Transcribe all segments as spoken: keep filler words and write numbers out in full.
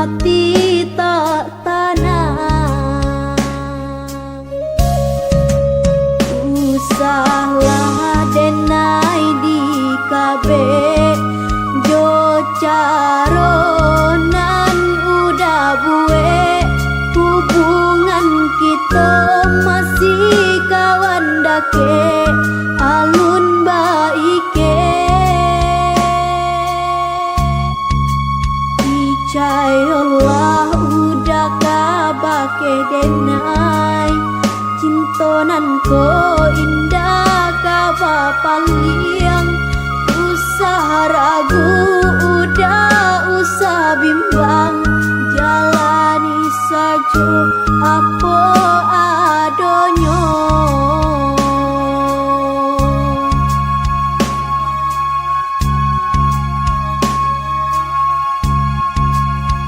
Ati tak tanang. Usahlah denai dikabek, jo caro nan udah buek, hubungan kito masih kawan dakek, alun baike. Picayolah, udah ka bakeh denai, cinto nan ko indak ka bapaliang. Usah ragu, udah usah bimbang, jalani sajo apo adonyo.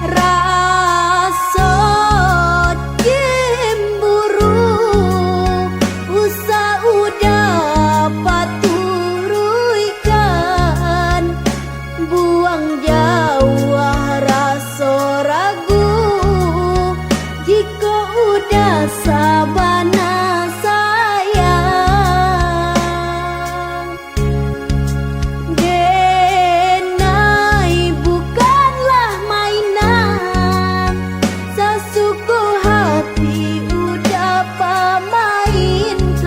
Raso cemburu, usah udah paturuikan. Buang jauah raso ragu, jikok udah sabana sayang. Denai bukanlah mainan, sasuko hati udah pamainkan.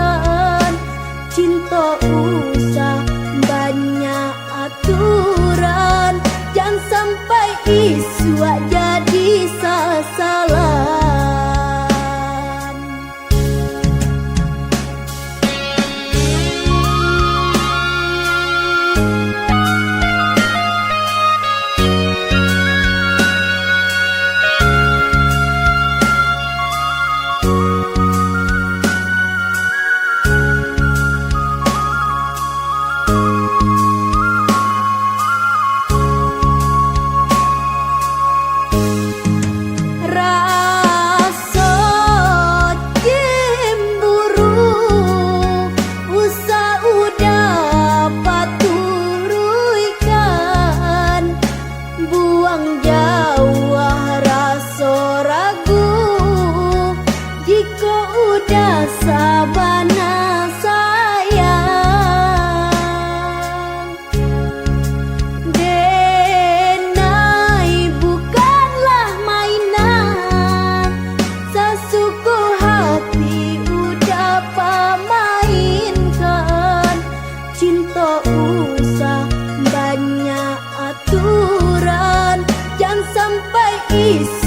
Cinto usah banyak aturan, jan sampai isuak jadi sasalan. Raso cemburu, usah udah paturuikan. Buang jauah raso ragu, jikok udah sabana sayang. Denai bukanlah mainan, sasuko hati udah pamainkan. Cinto usah banyak aturan, jan sampai isu